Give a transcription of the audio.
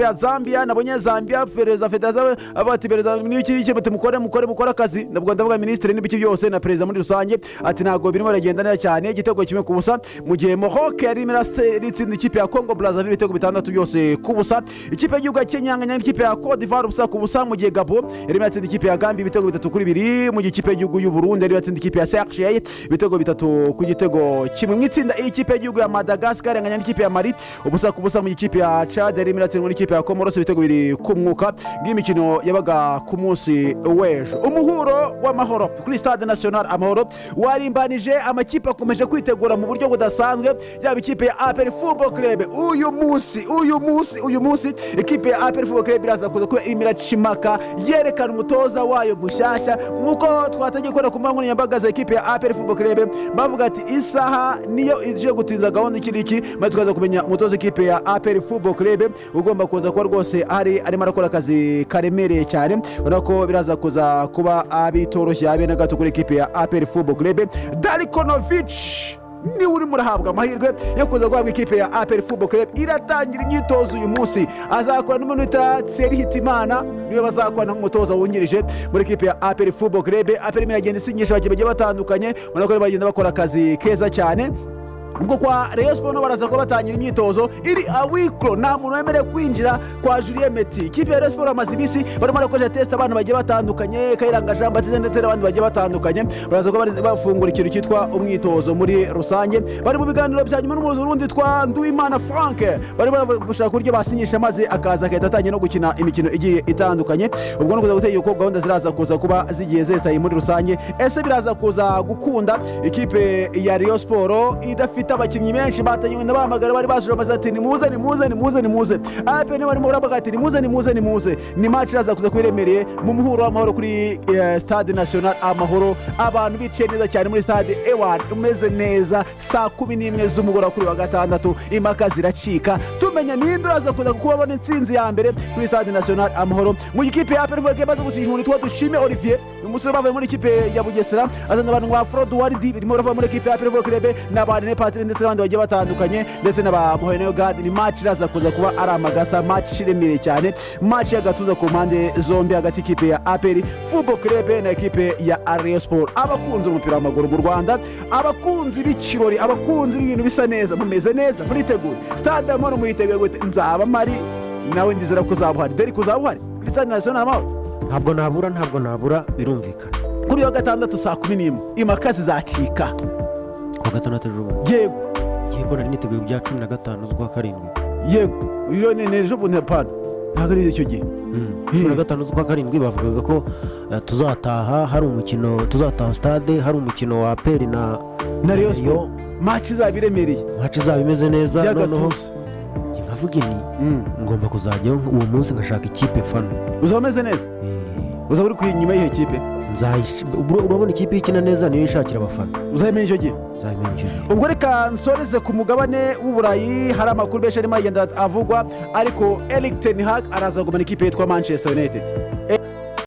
n'ikipe ya Zambia. Nabonye Zambia, perezida federasiyo avuga ati perezida n'iki n'iki, bati mukore mukore mukore akazi. Ndavuga minisitiri n'ibiki byose na perezida muri rusange, ati ntabwo birimo biragenda neza cyane. Igitego 1-0, mu gihe Maroc yari irimo iratsinda ikipe ya Congo Brazzaville ibitego 6 byose ku busa. Ikipe y'igihugu ya Kenya yanganya n'ikipe ya Cote d'Ivoire 0-0, mu gihe Gabon yari irimo iratsinda ikipe ya Gambia ibitego 3-2, mu gihe ikipe y'igihugu y'u Burundi yari iratsinda ikipe ya Seychelles ibitego 3-1. Mu itsinda iyi, ikipe y'igihugu ya Madagascar yanganya n'ikipe ya Mali 0-0, mu gihe ikipe ya Chad yari irimo iratsindwa n'ikipe ya Comoros ibitego 2 ku mwuka. Ng'imikino yabaga ku munsi w'ejo. Umuhuro w'Amahoro kuri Stade National Amahoro warimbanije, amakipe akomeje kwitegura mu buryo budasanzwe, yaba ikipe ya APR Football Club. Uyu munsi ikipe ya APR Football Club iraza kuza kuba irimo iracimaka, yerekana umutoza wayo mushyashya, nk'uko twatangiye kubona ku mbuga nkoranyambaga za ikipe ya APR Football Club, bavuga ati isaha niyo ije gutinza gahunda iki n'iki, maze tukaza kumenya umutoza w'ikipe ya APR Football Club ugomba kuza kuba rwose ari arimo arakora akazi karemereye cyane. Urabona ko biraza kuza kuba bitoroshye habe na gato kuri ikipe ya APR Football Club. Darko Novic niwe urimo urahabwa amahirwe yo kuza guhabwa ikipe ya APR Football Club. Iratangira imyitozo uyu munsi, azakora n'umuntu wita Thierry Hitimana, niwe bazakorana nk'umutoza wungirije muri ikipe ya APR Football Club. APR irimo iragenda isinyisha abakinnyi bagiye batandukanye, ubona ko bagenda bakora akazi keza cyane. Ubwo kwa Rayon Sport no baraza kuba batangira imyitozo iri awikro, nta muntu wemerewe kwinjira kwa Julien Meti. Ikipe ya Rayon Sport amaze iminsi barimo barakoresha test abana bagiye batandukanye, Kayiranga Jean Baptiste ndetse n'abandi bagiye batandukanye. Baraza kuba bafungura ikintu cyitwa umwitozo muri rusange. Bari mu biganiro bya nyuma n'umuyobozi wundi twa Nduwimana Frank, bari gushaka uburyo basinyisha maze akaza agahita atangira no gukina imikino igiye itandukanye. Ubwo ni ukuza gutegeka uko gahunda ziraza kuza kuba zigiye zesaye muri rusange. Ese biraza kuza gukunda ikipe ya Rayon Sport idafite abakinnyi benshi batangiye bahamagara, bari basuje amaze ati nimuze, nimuze, nimuze, nimuze? APR niba barimo baravuga ati nimuze, nimuze, nimuze. Ni match iraza kuza kuba iremereye mu muhuro w'Amahoro kuri Stade National Amahoro. Abantu bicaye neza cyane muri stade ewan umeze neza, saa 11 z'umugoroba kuri wa gatandatu, impaka ziracika, tumenya ninde uraza kuza kubabona intsinzi ya mbere kuri Stade National Amahoro. Mu ikipe ya APR baza gusinyisha umuntu witwa Dushime Olivier, umusore bavuye muri ikipe ya Bugesera, azana abantu ba Frodo Waridi birimo barava muri ikipe ya APR Football Club, n'aba Rene Patrick ndetse n'abandi bagiye batandukanye, ndetse n'aba Muheneyo Gad. Ni match iraza kuza kuba ari amagasa, match iremereye cyane, match y'agatuza ku mpande zombi hagati y'ikipe ya APR Football Club na ekipe ya Rayon Sport. Abakunzi b'umupira w'amaguru mu Rwanda, abakunzi b'ikirori, abakunzi b'ibintu bisa neza, mumeze neza, muriteguye? Stade Amahoro muyiteguye gute? Nzaba mpari, nawe ndizera ko uzaba uhari. Deri kuzaba uhari kuri Stade National Amahoro? Ntabwo nabura, ntabwo nabura, birumvikana. Kuri wa gatandatu saa 11 impaka zizacika. Kuwa gatandatu ejo bundi? Yego. Yego, nari niteguye bya 15 z'ukwa karindwi. Yego, iyo ni ejo bundi, hapana, ntabwo ari icyo gihe. 15 z'ukwa karindwi bavugaga ko tuzataha hari umukino, tuzataha stade hari umukino wa APR na na Rayon Sport, match izaba iremereye. Match izaba imeze neza noneho. Y'agatuza. Njye nkavuga ini ngomba kuzajyayo uwo munsi ngashaka ikipe mfana. Uzaba umeze neza? Uzaba uri kuri inyuma y'iyo kipe? Urabona ikipe ikina neza niyo ishakira abafana. Uzabimenya icyo gihe. Nzabimenya icyo gihe. Ubwo reka nsoreze ku mugabane w'Uburayi. Hari amakuru menshi arimo agenda avugwa, ariko Eric ten Hag araza kugumana ikipe yitwa Manchester United.